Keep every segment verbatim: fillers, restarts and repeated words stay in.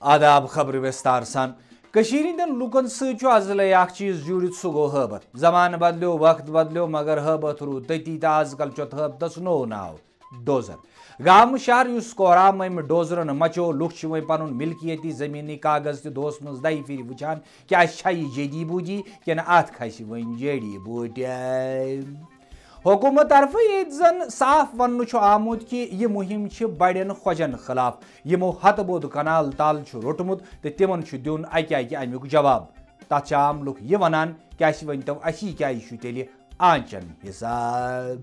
آداب، خبرٕ وِستار سان۔ کٔشیٖرِ ہٕنٛدٮ۪ن لوٗکن سۭتۍ چھُ ازلے اکھ چیٖز جوٗڑِتھ، سُہ گوٚو ہٲبتھ۔ زمانہٕ بدلیو، وقت بدلیو، مگر ہٲبتھ روٗد تٔتی تہٕ ازکل چھُ اتھ ہٲبتس نوٚو ناو، ڈوزر۔ گامہٕ شہر یُس کوہرام أمۍ ڈوزرن مچوو، لُکھ چھِ وۄنۍ پنُن ملکیتی زمینی کاغذ تہِ دۄہس منٛز دَیہِ پھِرِ وٕچھان کہِ اسہِ چھا یہِ جدی بوٗدی کِنہٕ اتھ کھسہِ وۄنۍ جڑی بوٗٹی۔ حکومت طرفہٕ ییٚتہِ زن صاف وننہٕ چھُ آمُت کہِ یہِ مُہِم چھِ بڑٮ۪ن خۄجن خلاف، یِمو ہتہٕ بوٚد کنال تل چھُ روٚٹمُت تہٕ تِمن چھُ دیُن اکہِ اکہِ امیُک جواب۔ تتھ چھِ عام لُکھ یہِ ونان کہِ اسہِ ؤنۍتو، اسی کیازِ چھُ تیٚلہِ آنچن حساب؟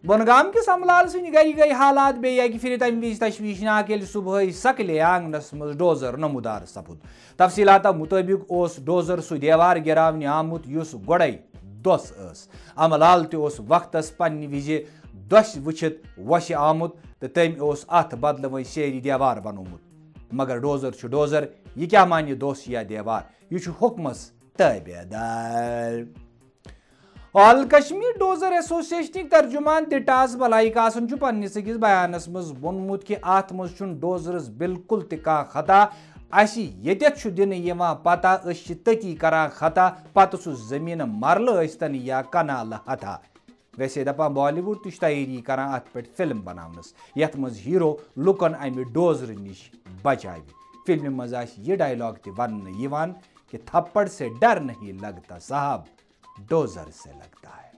بۄنہٕ گام کِس امہٕ لال سٕنٛدِ گرِ گٔے حالات بیٚیہِ اکہِ پھِرِ تمہِ وِزِ تشویشناک، ییٚلہِ صبحٲے سکلے آنگنس منٛز ڈوزر نمودار سپُد۔ تفصیلاتو مُطٲبِق اوس ڈوزر سُہ دیوار گِراونہِ آمُت یُس گۄڈے دۄس ٲس۔ امہٕ لال تہِ اوس وقتس پننہِ وِزِ دۄسہِ وٕچھِتھ وۄسہِ آمُت تہٕ تٔمۍ اوس اتھ بدلہٕ وۄنۍ سیرِ دیوار بنوومُت۔ مگر ڈوزر چھُ ڈوزر، یہِ کیٛاہ مانہِ دۄس یا دیوار؟ یہِ چھُ حُکمس تابع دار۔ آل کشمیر ڈوزر ایسوسیشنٕکۍ ترجمان تہٕ ٹاس بلائی کاسن چھُ پننِس أکِس بیانس منٛز ووٚنمُت کہِ اتھ منٛز چھُنہٕ ڈوزرس بالکل تہِ کانٛہہ خطا۔ اسہِ ییٚتٮ۪تھ چھُ دِنہٕ یِوان پتہ، أسۍ چھِ تٔتی کران خطا، پتہٕ سُہ زٔمیٖنہٕ مرلہٕ ٲسۍتن یا کنالہٕ ہتھا۔ ویسے دپان بالی وُڈ تہِ چھُ تیٲری کران اتھ پٮ۪ٹھ فلم بناونس، یتھ منٛز ہیرو لُکن امہِ ڈوزرٕ نِش بچاوِ۔ فلمہِ منٛز آسہِ یہِ ڈائیلاگ تہِ وننہٕ یِوان کہ تھپڑ سے ڈر نہیں لگتا صاحب، ڈوزر سے لگتا ہے۔